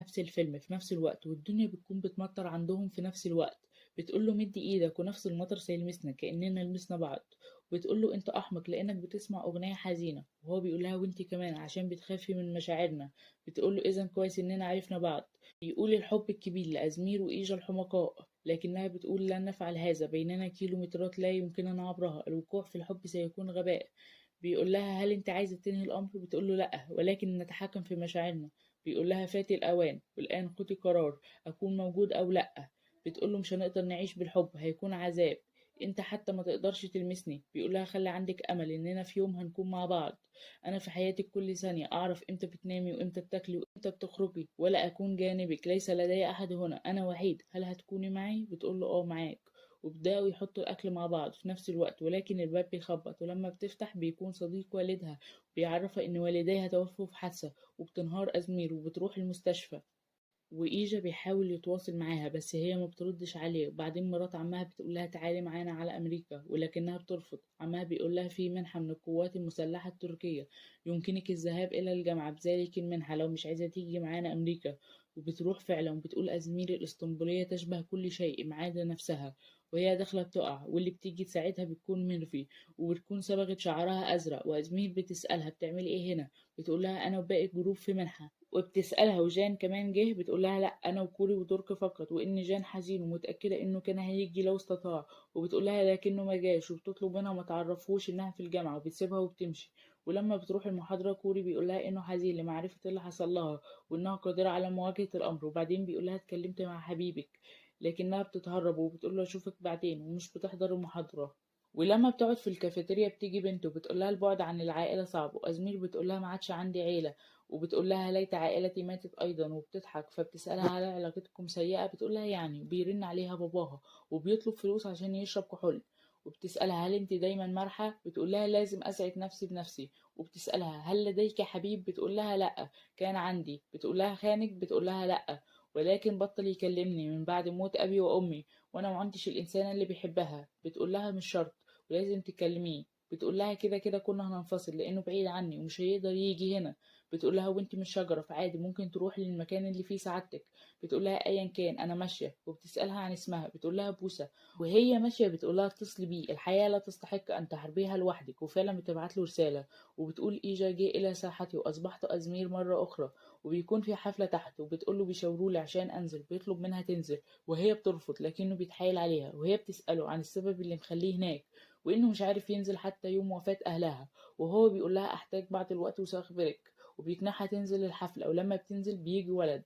نفس الفيلم في نفس الوقت، والدنيا بتكون بتمطر عندهم في نفس الوقت. بتقول له مد ايدك ونفس المطر سيلمسنا كأننا لمسنا بعض. وبتقول له انت احمق لانك بتسمع اغنية حزينة، وهو بيقول لها وانت كمان عشان بتخافي من مشاعرنا. بتقول له اذا كويس اننا عرفنا بعض. بيقول الحب الكبير لأزمير وإيجا الحمقاء، لكنها بتقول لن نفعل هذا، بيننا كيلومترات لا يمكننا عبرها، الوقوع في الحب سيكون غباء. بيقول لها هل انت عايزة تنهي الأمر؟ بتقول له لأ، ولكن نتحكم في مشاعرنا. بيقول لها فات الأوان، والآن خدي قرار، أكون موجود أو لأ. بتقول له مش هنقدر نعيش بالحب، هيكون عذاب، انت حتى ما تقدرش تلمسني. بيقول لها خلي عندك امل اننا في يوم هنكون مع بعض، انا في حياتك كل ثانية، اعرف امتى بتنامي وامتى بتاكلي وامتى بتخرجي، ولا اكون جانبك، ليس لدي احد هنا، انا وحيد، هل هتكوني معي؟ بتقول له اه معاك. وبدأوا يحطوا الأكل مع بعض في نفس الوقت، ولكن الباب بيخبط، ولما بتفتح بيكون صديق والدها، بيعرفها إن والديها توفوا في حادثة، وبتنهار أزمير وبتروح المستشفى. وإيجا بيحاول يتواصل معاها بس هي ما بتردش عليه. وبعدين مرات عمها بتقول لها تعالي معانا على أمريكا، ولكنها بترفض. عمها بيقول لها في منحة من القوات المسلحة التركية، يمكنك الذهاب إلى الجامعة بذلك المنحة لو مش عايزة تيجي معانا أمريكا. وبتروح فعلا، وبتقول أزمير الإسطنبولية تشبه كل شيء ما عدا نفسها، وهي داخلة بتقع، واللي بتيجي تساعدها بتكون ميرفي، وبتكون صبغت شعرها أزرق. وأزمير بتسألها بتعملي إيه هنا؟ بتقول لها أنا وباقي ال group في منحة. وبتسألها وجان كمان جه؟ بتقول لها لا، أنا وكوري ودورك فقط، وإن جان حزين ومتأكدة إنه كان هيجي لو استطاع. وبتقول لها لكنه ما جاش، وبتطلب منها ما تعرفوش إنها في الجامعة، وبتسيبها وبتمشي. ولما بتروح المحاضرة كوري بيقول لها إنه حزين لمعرفة اللي حصل لها، وإنها قادرة على مواجهة الأمر. وبعدين بيقول لها اتكلمت مع حبيبك، لكنها بتتهرب وبتقول له أشوفك بعدين، ومش بتحضر المحاضرة. ولما بتقعد في الكافيتيريا بتيجي بنته بتقول لها البعد عن العائلة صعب، وأزمير بتقول لها ما عادش عندي عيلة، وبتقول لها ليت عائلتي ماتت أيضا، وبتضحك. فبتسألها هل علاقتكم سيئة؟ بتقول لها يعني. وبيرن عليها باباها وبيطلب فلوس عشان يشرب كحول. وبتسألها هل انت دايما مرحة؟ بتقول لها لازم أسعد نفسي بنفسي. وبتسألها هل لديك حبيب؟ بتقول لها لأ، كان عندي. بتقول لها خانك؟ بتقول لها لأ، ولكن بطل يكلمني من بعد موت أبي وأمي، وأنا ما عنديش الإنسانة اللي بيحبها. بتقول لها مش شرط ولازم تكلميه. بتقول لها كده كده كنا هننفصل لأنه بعيد عني ومش هيقدر يجي هنا. بتقول لها وانت مش شجرة فعادي ممكن تروحي للمكان اللي فيه سعادتك. بتقول لها ايا كان انا ماشية. وبتسألها عن اسمها، بتقول لها بوسة. وهي ماشية بتقول لها اتصلي بيه، الحياة لا تستحق ان تحاربيها لوحدك. وفعلا بتبعت له رسالة وبتقول ايجا جه الى ساحتي واصبحت ازمير مرة اخرى. وبيكون في حفلة تحت، وبتقول له بيشاورولي عشان انزل، بيطلب منها تنزل وهي بترفض، لكنه بيتحايل عليها. وهي بتسأله عن السبب اللي مخليه هناك، وانه مش عارف ينزل حتى يوم وفاة اهلها. وهو بيقول لها احتاج بعض الوقت وسأخبرك. وبيقنعها تنزل الحفلة، ولما بتنزل بيجي ولد